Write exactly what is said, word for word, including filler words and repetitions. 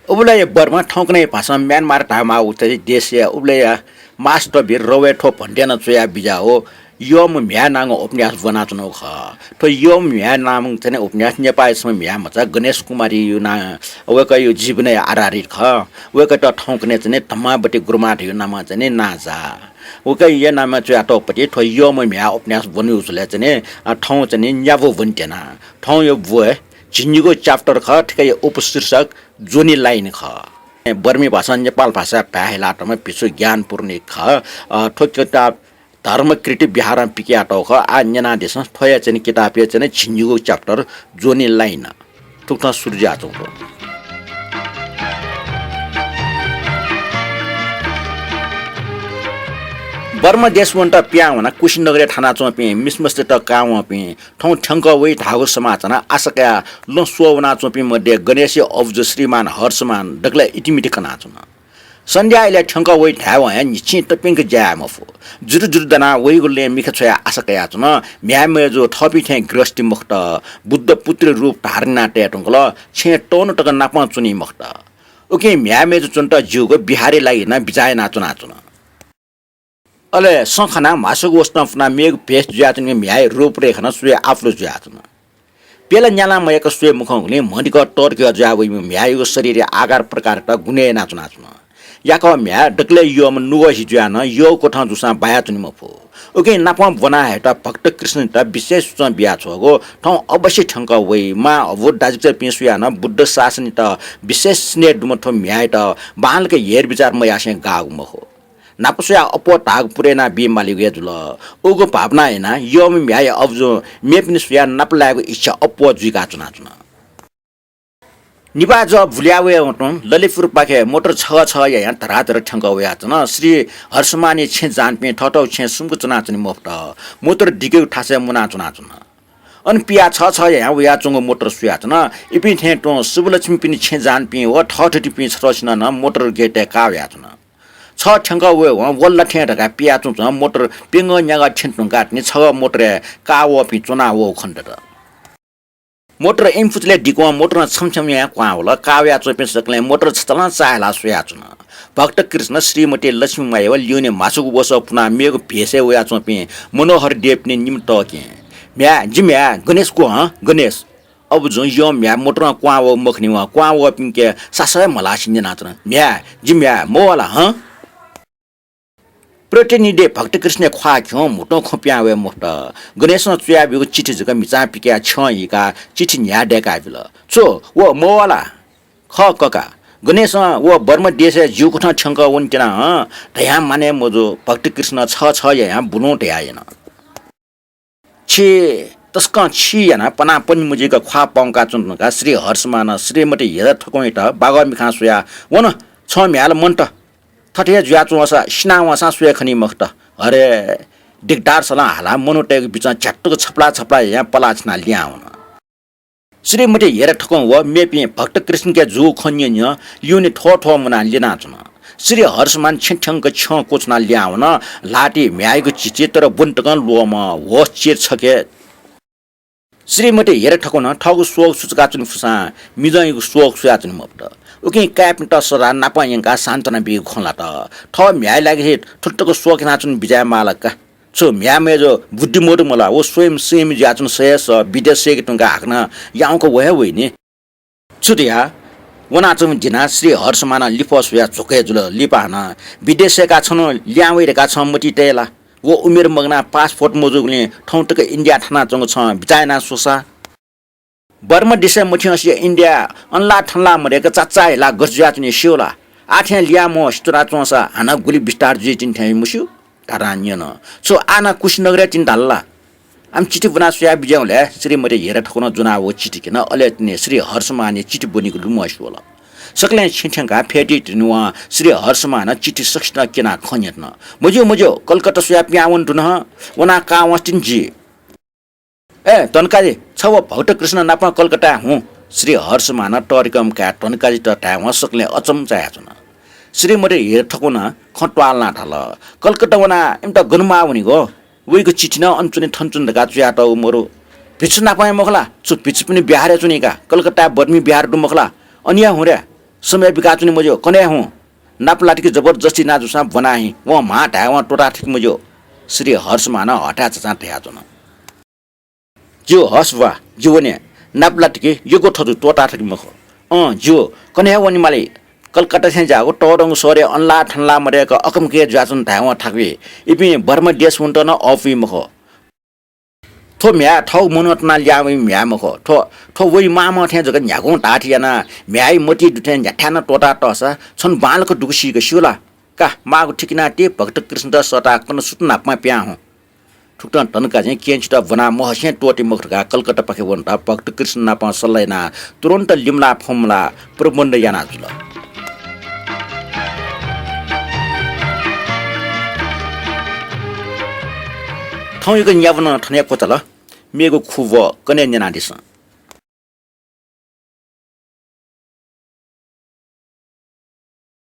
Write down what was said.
उबलय् बर्मा, थौंकन्हय् भाषां म्यानमार धायेमाःगु थ्व देशया उबलय्या मास्टरवीर रवय् थ्व भन्तें नं च्वया बिज्याःगु यःम्ह म्ह्याय् नांगु उपन्यास ब्वनाच्वनागु खः। थ्व यःम्ह म्ह्याय् नांगु चाहिँ उपन्यास नेपाःया छम्ह म्ह्याय् मचा गणेश कुमारया नां, वय्कःया जीवनय् आधारित खः। वय्कःयात थौंकन्हय् चाहिँ धम्मावती गुरुमां धयागु नामं चाहिँ नां जाः। वय्कःया नामं च्वयातःगु पति थ्व यःम्ह म्ह्याय् उपन्यास ब्वनीगु जुलय् चाहिँ, अ, थौं चाहिँ न्याब्व ब्वने त्यना। थौंया ब्वय् झिंनिगू chapter खः, थुकिया उपशीर्षक जोनी लाइन खः। बर्मी भाषां नेपाल भाषाय् भाय् हयातःम्ह भिक्षु ज्ञान पुराणिक खः। अ, थ्व किताब धर्मकीर्ति विहारं पिकयातःगु खः। आः न्यनादिसँ, थ्वया चाहिँ किताबया चाहिँ झिंनिगू chapter जोनी लाइन। थुकथं सुरु जुयाच्वंगु। बर्मा देश वनेत पिहां वनाः कुशीनगरय् थानाच्वंपिं मिसमस्तय्त काः वंपिं थौं थ्यंकः वइ धाःगु समाचारं आशा कयाः लँ स्वः वनाच्वंपिं मध्ये गणेशया अबुजु श्रीमान हर्षमान दकलय् इतिमिति कनाच्वन। सन्ध्या इलय् थ्यंकः वइ धायेवं हे न्हिच्छि तप्यंक ज्या याये मफु। जुरु जुरु दनाः वइगु लँय् मिखा छ्वयाः आशा कयाच्वन। म्ह्याय् मय्जु थःपिं थें गृहस्थी मखुत, बुद्ध पुत्र रूप धारण यानातये धुंकल, छेँय् तःन्हु तक नापं च्वनी मखुत। उकिं म्ह्याय् मय्जु च्वनेत ज्यूगु बिहारया लागि नं बिचाः यानाच्वनाच्वन। अले सँ खनाः म्हासुगु वसतं पुनाः मेगु भेष जुयाच्वनीम्ह म्ह्याय् रूपरेखा नं स्वये आपुलु जुयाच्वन। प्यला न्यालां मयाक स्वये मखंगुलिं म्हदिकः तःधिकः जुयाः वइम्ह म्ह्याय्‌यागु शरीरया आकार प्रकारयात गुने यानाच्वनाच्वन। याकः म्ह्याय् दकलय् यःम्ह नुगः हि जुयाः नं यःगु क्वथं जूसां बायाच्वने मफु। उकिं नापं ब्वना हयेत भक्त कृष्णयात विशेष सुचं बियाछ्वःगु, थौं अवश्य थ्यंकः वइ। मां हबु दाजुकिजापिं स्वयाः नं बुद्ध शासनयात विशेष स्नेह दुम्ह थ्व म्ह्याय्‌यात बांलाक हेरबिचार मयासें गाःगु मखु। न्हापा स्वयाः अप्वः धाःगु पूरय् याना बी मालीगु हे जुल। उगु भावनां यानाः यःम्ह म्ह्याय्‌या अबुजुं मेपिनि स्वयाः नापलायेगु इच्छा अप्वः जुइका च्वनाच्वन। निभाः जः बुल्या वये वंतुं ललितपुरपाखे मोटर छगः छगः यायां धराधर थ्यंकः वयाच्वन। श्री हर्षमानया छेँ जाःपिं थःथःगु छेँ सुम्क च्वनाच्वने मफुत। मोटर दिकेगु थासय् मुनाच्वनाच्वन। अन पियाः छगः छगः यायां वयाच्वंगु मोटर स्वयाच्वन। इपिं थें तुं शुभलक्ष्मीपिनि छेँ जाःपिं व थःथुतिपिं छथःसिनं नं मोटर गेटय् काः वयाच्वन। छगः थ्यंकः वयेवं वल्ला थें धकाः पियाच्वंच्वं मोटर प्यंगः न्यागः थ्यने धुंकाः तिनि छगः मोटरय् काः वःपिं च्वना वःगु खनेदत। मोटर इमिपुचलय् दिक्वं मोटरं छम्ह छम्ह यायां क्वहां वल। काः वयाच्वंपिं सकलें मोटर छतलं चाःहिलाः स्वयाच्वन। भक्त कृष्ण, श्रीमती लक्ष्मी माया व ल्यूने म्हासुगु वसः पुनाः मेगु भेषय् वयाच्वंपिं मनोहर देवपिनि निम्ह तःकेहेँ। म्ह्याय्, जि म्ह्याय्, गणेश ग्व हँ, गणेश। अबुजुं यःम्ह्याय् मोटरं क्वहां वःगु मखनीवं क्वहां वःपिन्के सासः हे म्हलासे न्यनाच्वन। म्ह्याय्, जि म्ह्याय्, मवः ला हँ? प्रतिनिधि भक्त कृष्णया ख्वाः खिउँगु म्हुतुं खँ पिहां वये मफुत। गणेशं च्वयाब्यूगु चिठी जक म्हिचां पिकयाः छ्यं हीकाः चिठी न्ह्याः दय्काबिल। छु, व मवः ला? खः कका। गणेशं व बर्मा देशय् ज्यूकथं थ्यंकः वने त्यना हँ धयां मानय् मजू। भक्त कृष्णं छगः छगः यायां बुलुं धयाः यन। छि तसकं छि यानाः पनापनि मजुइक ख्वाः पंकाच्वन धुंकाः श्री हर्षमानं श्रीमती हेरा थकुंयात बागः मिखां स्वयाः, वन, छं म्ह्याय् ला मन्त। थथे हे जुयाच्वंसा सिनावंसां स्वये खनी मखुत। अरे, दिगदार सलं हालाः मनूतय्‌गु बिचं झ्यात्तुक छपला छपला यायां पलाः छिनाः लिहां वन। श्रीमती हेरा थकुं व मेपिं भक्त कृष्णके जूगु खँ न्यँ न्यँ ल्यूने थ्वः थ्वः मुनाः लिनाच्वन। श्री हर्षमान छेँ थ्यंक छ्यं क्वछुनाः लिहां वन। ल्हातिइ म्ह्याय्‌यागु झिंछिं तर ब्वने तकं ल्वःमं होश चिर छखे। श्रीमती हेरा थकुं नं थःगु शोक सुचुकाच्वने फुसां मिजंयागु शोक सुयाच्वने मफुत। उकिं काय्‌पिन्त सदां नापं यंकाः सान्त्वना बीगु खँ ल्हात। थः म्ह्याय्‌या लागि हे थुलि तक शोक यानाच्वने बिज्याये माल का। छु म्ह्याय् मय्‌जु बुद्धि मदु मला? व स्वयं स्वयं जुयाच्वन सय्‌स विदेश सय्‌के धुंकाः हाकनं याउँक व हे वइ नि। छु धया? वनाच्वंगु दिनाः श्री हर्षमानं लिफः स्वयाः झ्वकय् जुल। लिपा हानं विदेश सय्‌काः छन्हु लिहां वइ धकाः छं मतिइ तये ला? व उमेर मगानाः पासपोर्ट मजूगुलिं थौं तक इन्डियाय् थानाच्वंगु छं बिचाः यानाः स्वसा। बर्मा देशय् मथ्यंसे इन्डियाय् अनला थनला मदय्‌क चाचाःहिलाः गथे जुयाच्वनी स्यू ला? आः थें लिहां म्वःसे च्वनाच्वंसा हानं गुलि बिस्तार जुइतिनि थें मस्यू। धरां न्यन। छु आः नं कुशीनगरय् तिनि धाल ला? आम चिठी ब्वनाः स्वया बिज्याहुँले श्रीमती हेरा थकुं ज्वनाः व चिठी क्यन। अले तिनि श्री हर्षमानया चिठी ब्वनीगु लुमंसे वल। सकलें छेँ थ्यंकाः फ्यतुइ तिनि वं श्री हर्षमानं चिठी सकसितं क्यनाः खँ न्ह्यथन। मज्यू, मज्यू, कलकत्ता स्वयाः पिहां वने धुन हँ। वनाः काः वंसा तिनि जि। ए धनकाजी, छ व भक्त कृष्ण नापं कलकत्ताय् हुँ। श्री हर्षमानं तःधिकःम्ह काय् धनकाजीत धायेवं सकलें अचम्म चायाच्वन। श्रीमती हेरा थकुं नं खँ त्वालनाः धाल, कलकत्ता वनाः इमित गन माः वनीगु? वइगु चिठी नं अन च्वनी थन च्वनी धकाः च्वयातःगु मरु। भिक्षु नापं हे मखु ला? छु भिक्षुपिनि बिहारय् च्वनी का? कलकत्ताय् बर्मी बिहार दु मखु ला? अन हे हुँ रे। समय बिकाच्वने मज्यू, कन्हय् हुँ। नापलात कि जबरजस्ती याना जूसां ब्वना हि, वं म्हां धायेवं त्वःता थकी मज्यू। श्री हर्षमानं हथाय् चाचां धयाच्वन। ज्यू हर्ष बुवा, जि वने। नापलात कि यक्व थजु त्वःता थकी मखु। अँ, ज्यू, कन्हय् हे वनेमाली। कलकत्ता थें ज्याःगु तःधंगु शहरय् अनला थनला मदय्क अकमके जुयाच्वन धायेवं थाकुइ। इपिं बर्मा देश वनेत नं अःपुइ मखु। थ्व म्ह्याय् थःगु मनं तनाः ल्याहां वइम्ह म्ह्याय् मखु। थ्व, थ्व वइ माःम्ह थें जक न्ह्यागुं धाःथें यानाः म्ह्याय् मतिइ दुथें न्ह्याथाय् नं त्वःता तःसा छन्हु बांलाक दुगु सीक स्यू ला? का, माःगु थिकिनाः ति, भक्त कृष्णत सःताः कन सुथ न्हापां पिहां हुँ। थुकथं धनकाजीं केहेँ छितः ब्वनाः महसें त्वःते मखु धकाः कलकत्तापाखे वनेत भक्त कृष्ण नाप सल्लाह यानाः तुरुन्त लिमलाः फुमलाः प्रबन्ध याना जुल। थौंयागु न्यागू नं थन हे क्वचाल। मेगु खुगू कन्हय् न्यनादिसँ।